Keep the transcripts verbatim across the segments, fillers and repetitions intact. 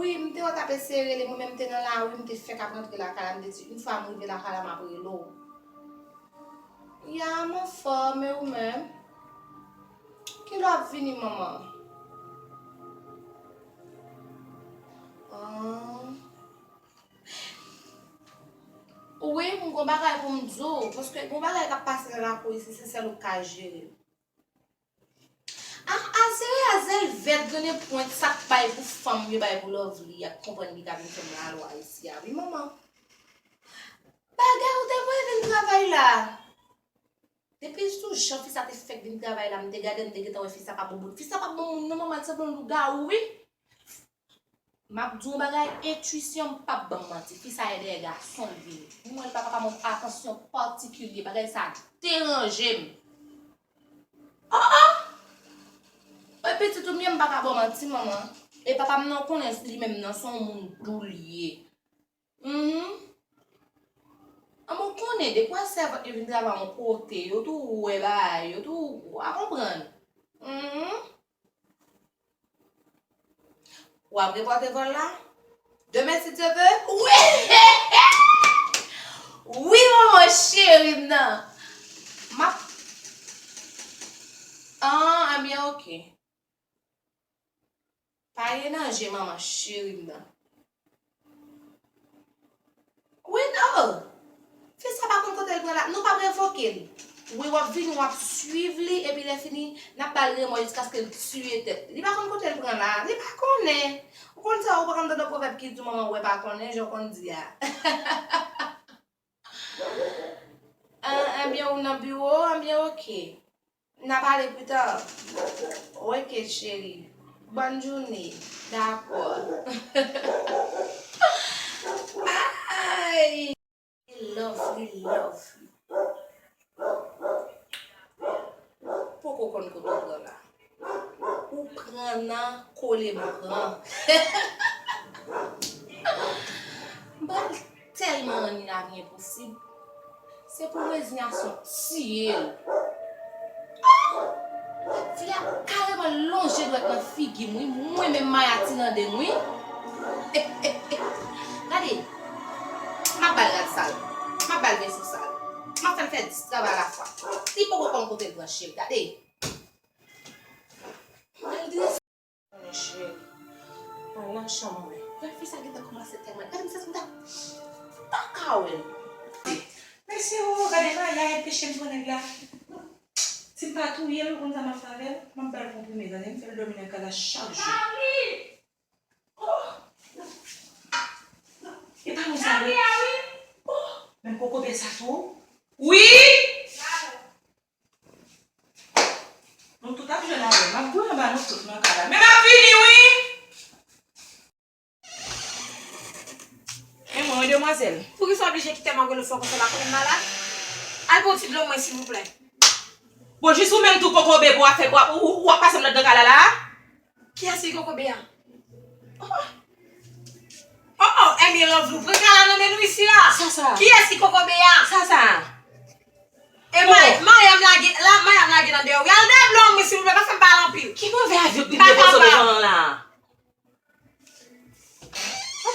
Wi, m te wè w t ap eseye rele m, mwen menm m te nan lari, m te fèk ap rantre lakay la, m te di, yon fwa m rive lakay la, m ap rele w. Ya, m anfòm, e ou menm? Kilè w ap vini, manman? Ah. Wi, m gon bagay pou m di w, paske gon bagay k ap pase nan lakou isi, se sèl ou k ka jere. A, Azere, Azèl vèt, grenn pwent, sa k bay pou fanm, yo bay pou Lovely, y ap konprann li ka vin fè m lalwa isi a, wi, manman. Bagay ou te voye vin travay la. Depi sou jan fi sa te fèk vin travay la, m te gade, m te gentan wè fi sa pa bon moun. Fi sa pa bon moun, non, manman, l sanble yon lougawou, wi. M ap di w yon bagay, entwisyon m p ap ban m manti. Fi sa e dèyè gason l vini. M wè l pa ka ban m atansyon patikilye. Bagay sa deranje m. Oh, oh! Mwen pitit ou m ye, m pa ka ba w manti, manman. E papa m nan konnen li menm nan se yon moun dou li ye. Mhm. An, mwen konnen, depi w wè sèvant yo vin travay yon kote, yo tou wè bagay, yo tou, w a konprann. Mhm. W ap repòte vòl la? Demen, si Dye vle? Wi! Wi, manman cheri m nan. M ap, ah, ebyen, oke. Pa ye nan je, manman cheri m nan. Wi, no. Fi sa pa konn kote l pran la. Nou p ap revoke l. Wi, w ap vini, w ap swiv li, epi lè fini, n ap ba l remò jiskaske l tiye tèt li. Li pa konn kote l pran la. Li pa konnen. Ou konn sa, ou pa konn tande pwovèb ki di manman wè pa konnen, jan w konn di a. An, ebyen, ou nan biwo, ebyen, oke. N a pale pita. Oke, cheri. Bòn jounen. Dakò. Ay! Lovely, Lovely. Poko konn kote w pran la. Ou pran nan kole m pran. Bal tèlman ranni lavi enposib. Se pou rezinyasyon tiye l. Ah! Fi a kareman lonje dwèt nan figi m, wi. Mwen menm Maya Tirande m, wi. Gade, m ap ba l rad sal. M ap ba l veso sal. M ap fè l fè dis travay alafwa. Li poko konn kote l pran cheri. Gade. Malgre Konnen cheri. Al nan chanm mwen. Gad fi sa gentan kòmanse tèlman. Gad m santi m ta, ta ka wè l. Mesye o, gade Maya enpeche m pran nèg la. Si m pa touye l, ou konn sa m ap fè avè l? M ap ba l konprime, gade m fè l dòmi nan kay la chak jou. Oh! E pa mwen sa vre? Oh! Menm kokobe sa tou? Wi! Nou tout ap jwenn avè l. M ap boule anba nou tout nan kay la. Men m ap vini, wi! Men mwen, wi, demwazèl. Poukisa w oblije kite m ap rele w fò konsa la, konnen m malad? Al pran ti dlo mwen, silvouplè. Bon, jis ou menm tou kokobe pou w ap fè, w ap, w, w ap pase m nan kay la, la? Kiyès ki kokobe a? Oh, oh. Oh, oh, ebyen, Lovely, pran kay la nan men nou isi la. Sa, sa. Kiyès ki kokobe a? Sa, sa. E May-, Maya m lage, la, Maya m lage nan deyò. Wi, al dèyè dlo an, wi, silvouplè, pa fè m pale anpil. Ki move avyon k vin depoze w devan an la?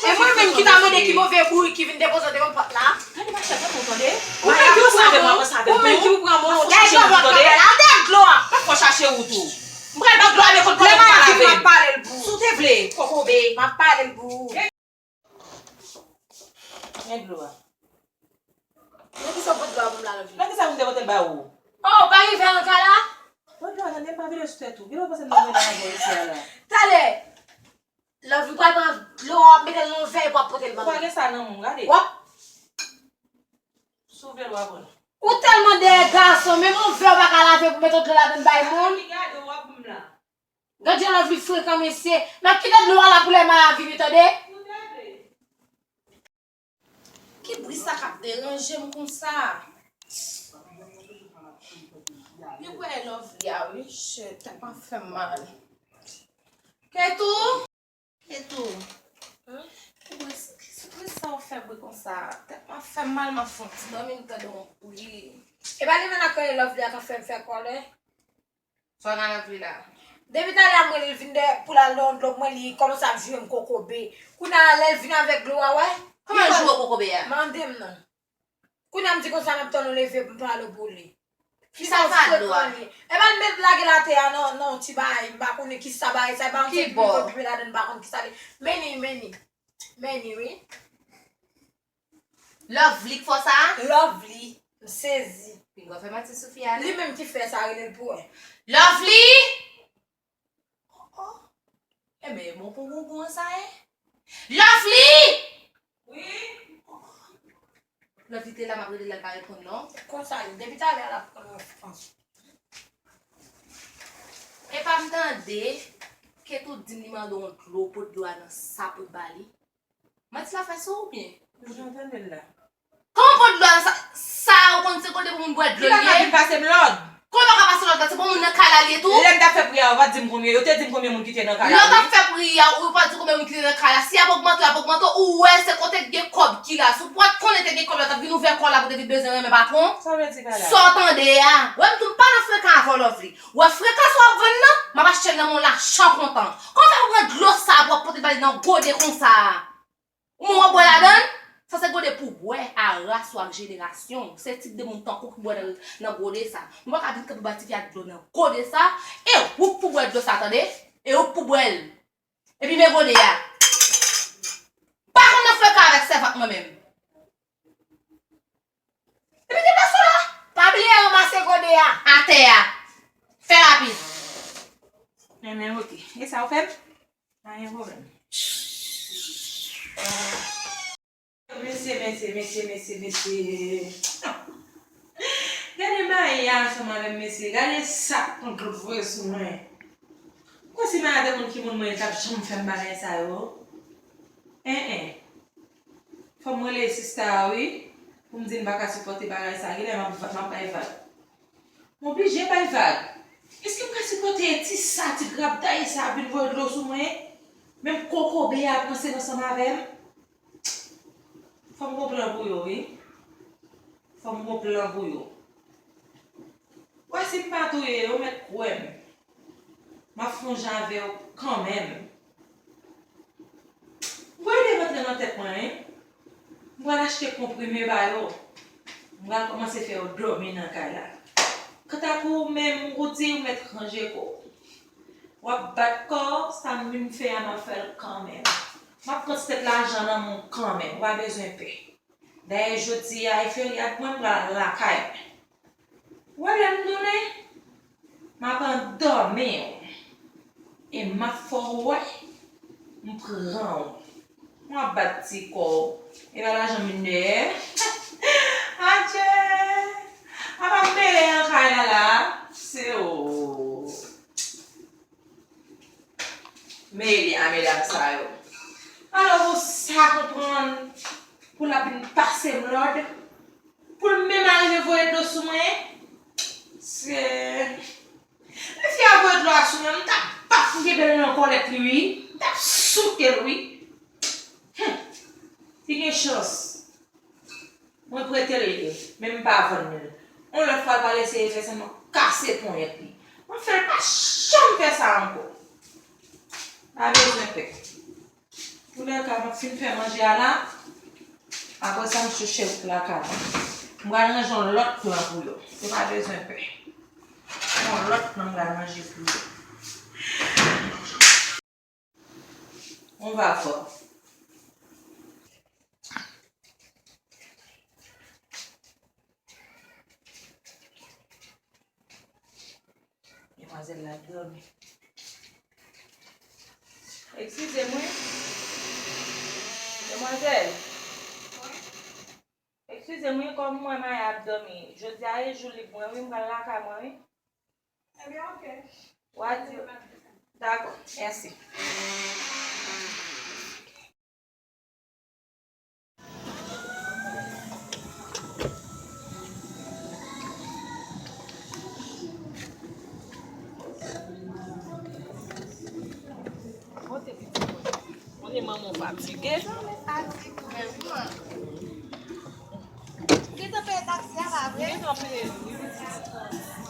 E mwen menm ki ta mande ki move bourik ki vin depoze w devan pòt la. Gade machann nan tou, tande. Ou menm ki ou pran moun, ou menm ki ou pran moun. Dèyè dlo a, al dèyè dlo a. M ap fè w chache wout ou. M pral ba dlo a nenpòt kote pou m pale avè l. Si w te vle, kokobe. M ap pale l pou ou. Men dlo a. Men kisa w pot dlo a pou m la, Lovely? Men kisa pou m te pote l ba ou? Oh, ou pa rive ankò la? Pot dlo a, tande, m pa vire sou tèt ou. Kilè w panse m nan vin avè w isi a la? Talè, Lovely pral pran dlo a, w ap mete l nan vè epi w ap pote l ban mwen. Ou pa gen sa nan men w, gade. W ap Si w vle l, w a pran l. Ou tèlman dèyè gason, menm yon vè w pa ka lave pou mete dlo ladan l bay moun. Gade, w ap ban m la. Gad jan Lovely frekan, mesye. M ap kite dlo a la pou lè Maya vini, tande? Ki bri sa k ap deranje m konsa? Yo kwè Lovely a, wi, shit, tèt mwen ap fè m mal. Ketou! Ketou. Hein? Ou bri, ki bri sa w fè bri konsa? Tèt mwen ap fè m mal, m ap fè yon ti dòmi, m tande yon bri. E pa li menm ak Lovely a k ap fè m fè kòlè? Sa w nan Lovely la? Depi talè a m rele l vin dèyè pou l al nan yon dlo pou mwen, li kòmanse ap joure m kokobe. Kounye a lè l vin avèk dlo a, wè. Kòman l joure w kokobe a? Mande m non. Kounye a m di konsa m ap tann ou leve pou m pale pou li. Kisa l fè ak dlo a? Epa l met lage l atè a nan, nan yon ti bagay, m pa konnen kisa bagay sa, e pa yon ti epi m konn pipe ladan, m pa konn kisa li. Meni, meni. Meni, wi. Lovely k fè w sa? Lovely. M sezi. Pinga w fè manti sou fi a, non? Li menm ki fè sa, rele l pou wè. Lovely! Oh, oh. Enben, e bon pou gougou an sa ye. Lovely! Wi? Lovely te la, m ap rele l, l pa reponn, non. Konsa li, depi talè a l ap pran refrans. Epa m tande Ketou di m li mande w yon dlo, pot dlo a nan sa pou l ba li. Manti l ap fè sou ou byen? Ou jan tande l la. Kòman pot dlo a nan sa, sa ou konn se kote pou moun bwè dlo li ye? Ki pa ka vin pase m lòd? Kòman pa ka pase lòd la? Se pou moun nan kay la li ye tou? Lè m t ap fè priyè a, ou pa t di m konbyen, yo te di m konbyen moun ki te nan kay la, wi. Lè w t ap fè priyè a, ou pa t di konbyen moun ki te nan kay la. Si y ap ogmante w, y ap ogmante w, ou wè se kote k gen kòb ki la. Si w pa t konnen te gen kòb la, w t ap vin ouvè kò w la pou w te vin bezwen renmen patwon w. Sa w vle di pa la? Sa w tande a? Wè m tou m pa nan frekan avè w, Lovely. Wè frekan sa w ap vann nan, m ap achte l nan men w lajan kontan. Kòman fè pou pran dlo sa a pou w ap pote l ba li nan gode konsa a? Ou menm w ap bwè ladan l? Sa se gode pou bwè a ras ou ak jenerasyon w. Se tip de moun tankou w ki bwè nan, nan gode sa. Ou pa ka vin kanpe ba tifi a dlo nan gode sa, e ou k pou bwè dlo sa, tande? E ou k pou bwè l. Epi men gode a. Pa konn nan frekan avèk sèvant mwen menm. Epi gen plas ou la. Pa bliye ranmase gode a. Atè a. Fè rapid. Enben, oke. E sa w fè m? Pa gen pwoblèm. Mesye, mesye, mesye, mesye, mesye. Gade mayi a ansanm avè m, mesye. Gade sa k pran dlo voye sou mwen. Kòmsi m a te konn ki moun mwen ye k ap janm fè m bagay sa yo. En, en. Fò m rele sista a, wi, pou m di l m pa ka sipòte bagay sa. Genlè m ap, m ap bay vag. M oblije bay vag. Èske m ka sipòte ti sa, ti grabday sa ap vin voye dlo sou mwen? Menm kokobe a ap ranse l ansanm avè m. Fò m gon plan pou yo, wi. Fò m gon plan pou yo. Wè si m pa touye yo, mèt kwè m. M ap fè yon jan avè yo kanmenm. M pral de rantre nan tèt mwen, wi. M pral achte konprime ba yo. M pral kòmanse fè yo dòmi nan kay la. Kanta pou ou menm, Roody, ou mèt ranje kò w. W ap bat kò w, sa m vin fè a, m ap fè l kanmenm. M ap pran ti tèt lajan nan men w kanmenm, ou pa bezwen pè. Dayè jodi a, e feryad mwen, m pral lakay mwen. Ou wè lè m tounen, m ap andòmi w. E m ap fè w wè, m pran w. M ap bat ti kò w. E pa lajan m vin dèyè. Adje! Apa m mele an kay la la? Se ou. Mele a medam sa yo. Alò, pou sa konprann, pou l ap vin pase m lòd, pou l menm arive voye dlo sou mwen, se, lè fi a voye dlo a sou mwen, m t ap paf, m kenbe l nan kòlèt li, wi. M t ap souke l, wi. Hum. Li gen chans. Mwen prete l li, men m pa vann li. Yon lòt fwa, l pral eseye fè sa, m ap kase ponyèt li. M ap fè l pa janm fè sa ankò. Pa bezwen pè. Toulèka, m ap fin fè manje a la. Apre sa, m chèche wout lakay mwen. M pral ranje yon lòt plan pou yo. Yo pa bezwen pè. Yon lòt plan m pral ranje pou yo. On va fò. Demwazèl la ap dòmi. Eskize m wi. Demwazèl. Eskize m wi, kòm m wè Maya ap dòmi. Jodi a e jou lib mwen wi, m pral lakay mwen wi. Ebyen, oke. W a di. Dakò, mèsi. Monte pitit mwen. Konnen manman w fatige. Gentan peye taksi a, pa vre? Gentan peye l, wi.